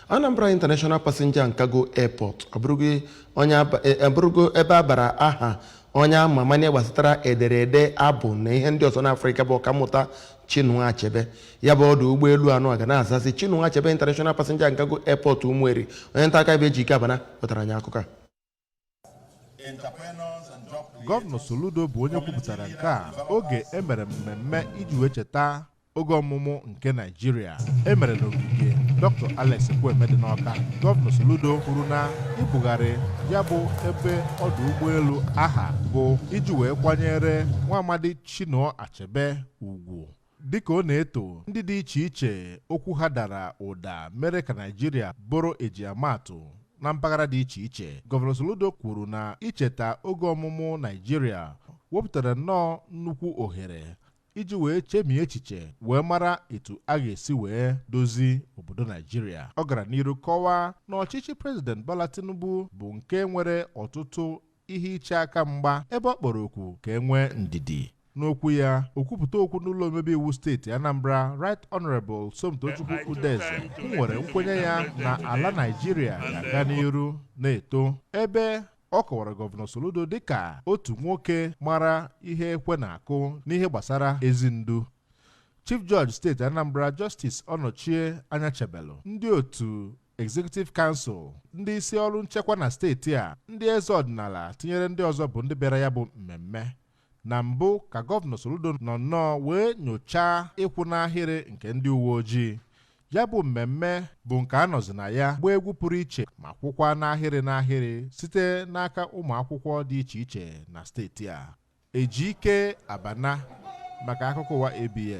Anambra International Passenger and Cargo Airport abụrụgo onye abụrụgo ebe a bara aha onye ama ama n'ihe gbasatara ederede, abụ na ihe ndị ọzọ n'Afrịka, bụ Ọkammụta Chinua Achebe. Ya bụ ọdụ ụgbọelu anọ a ga na-azazi Chinua Achebe International Passenger and Cargo Airport, Umueri. Onye nta aka ebe Ejike Abana wetara anyị akụkọ a. Gọvanọ Soludo bụ onye kwupụtara nke a oge e mere mmemme iji wee cheta oge ọmụmụ nke Naijiria e mere n'ogige Dr. Alex Ekwueme dị n'Ọka. Gọvanọ Soludo kwuru na ibugharị ya bụ ebe ọdụ ụgbọelu aha bụ iji wee kwanyere nwa amadi Chinua Achebe ugwu, dịka ọ na-eto ndị dị iche iche okwu ha dara ụda mere ka Naijiria bụrụ ejiamaatụ na mpaghara dị iche iche. Gọvanọ Soludo kwuru na icheta oge ọmụmụ Naijiria wepụtara nnọọ nnukwu ohere iji wee chemie echiche wee mara etu a ga-esi wee dozi obodo Naijiria. Ọ gara n'iru kọwaa na ọchịchị Prezident Bola Tinubu bụ nke nwere ọtụtụ ihe iche aka mgba, ebe ọ kpọrọ okwu ka e nwee ndidi. N'okwu ya, okwupụta okwu n'ụlọ omebe iwu steeti Anambra, Right Honorable Somtochukwu Udeze, nwere nkwenye ya na ala Naijiria ga-aga n'iru na-eto, ebe ọ kọwara Gọvanọ Soludo dịka otu nwoke mara ihe ekwe na-akụ n'ihe gbasara ezi ndu. Chief Judge steeti Anambra, Justice Ọnọchie Anyachebelu, ndị otu Executive Council, ndị isi ọrụ nchekwa na steeti a, ndị eze ọdịnala, tinyere ndị ọzọ bụ ndị bịara ya bụ mmemme. Na mbụ ka Gọvanọ Soludo nọ nnọọ wee nyochaa ịkwụ n'ahịrị nke ndị uwe ojii. Ya bụ mmemme bụ nke a nọzi na ya gbaa egwu pụrụ iche ma kwụkwa n'ahịrị n'ahịrị site n'aka ụmụ akwụkwọ dị iche iche na steeti a. Ejike Abana maka akụkọ ụwa ABS.